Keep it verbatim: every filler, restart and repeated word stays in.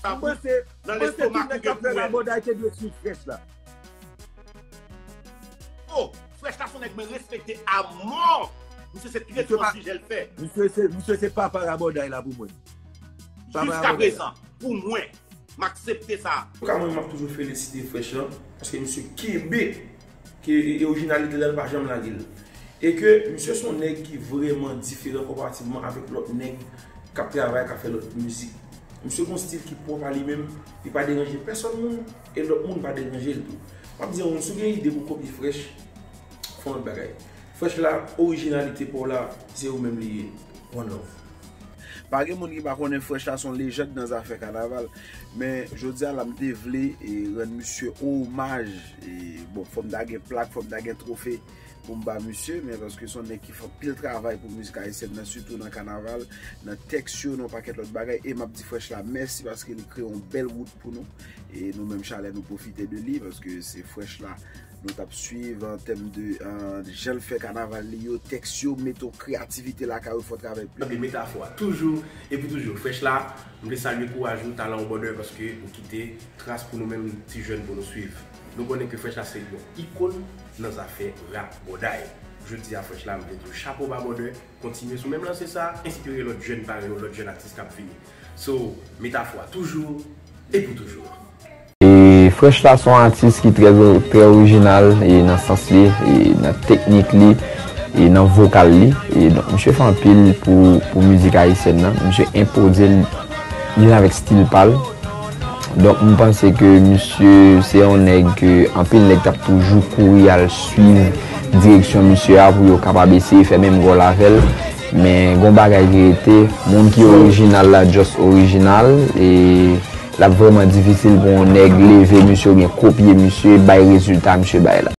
Sa pou nan lestomak ou gen pou wè. Rabòday te dwe swiv Fresh la. Oh, Fresh la se yon nèg mwen respekte a mò. Misye se trèt nan sijè l fè. Misye se papa Rabòday la pou mwen. Jiska prezan, pou mwen, m aksepte sa. Antouka mwen, m ap toujou felisite Fresh lan, paske misye kenbe ke e orijinalite l lan, li pa janm lage l. E ke misye se yon nèg ki vrèman diferan konparativman avèk lòt nèg k ap travay, k ap fè lòt mizik. Misye gen yon stil ki pwòp a li menm, li pa deranje pèsòn moun, e lòt moun pa deranje l tou. M ap di yon moun, si w gen ide pou kopye Fresh, fè yon lòt bagay. Fresh la, orijinalite pa w la, se ou menm li ye. One love. Pa gen moun ki pa konnen Fresh la se yon lejand nan zafè kanaval. Men jodi a la, m te vle e rann misye omaj. E, bon, fò m ta gen plak, fò m ta gen twofe pou m ba misye, men paske se yon nèg ki fè anpil travay pou mizik ayisyèn nan, sitou nan kanaval, nan tèks yo, nan yon pakèt lòt bagay. E m ap di Fresh la mèsi paske li kreye yon bèl wout pou nou. E nou menm Chalè, nou pwofite de li, paske se Fresh la nou t ap swiv an tèm de, euh, jan l fè kanaval li yo, tèks yo, mete kreyativite lakay ou, fè yon travay plis. Tande metafò a, toujou e pou toujou. Fresh la, m vle salye kouraj ou, talan ou, brother, paske ou kite tras pou nou menm ti jèn pou nou swiv. Nou konnen ke Fresh la se yon ikòn nan zafè rap, brother. Jodi a, Fresh la, m vle di w chapo ba, brother, kontinye sou menm lanse sa, enspire lòt jèn parèy ou, lòt jèn atis k ap vini. So, metafò a toujou e pou toujou. E Fresh la se yon atis ki trè, trè orijinal, e nan sans li, e nan teknik li, e nan vokal li. E donk, misye fè anpil pou, pou mizik ayisyèn nan. Misye enpoze l, li avèk stil pa l. Donk, m panse ke misye se yon nèg ke anpil nèg t ap toujou kouri al swiv direksyon misye a pou yo kapab eseye fè menm gòl avè l. Men gon bagay ki rete, moun ki orijinal la just orijinal, e l ap vrèman difisil pou yon nèg leve misye oubyen kopye misye, bay rezilta misye bay la.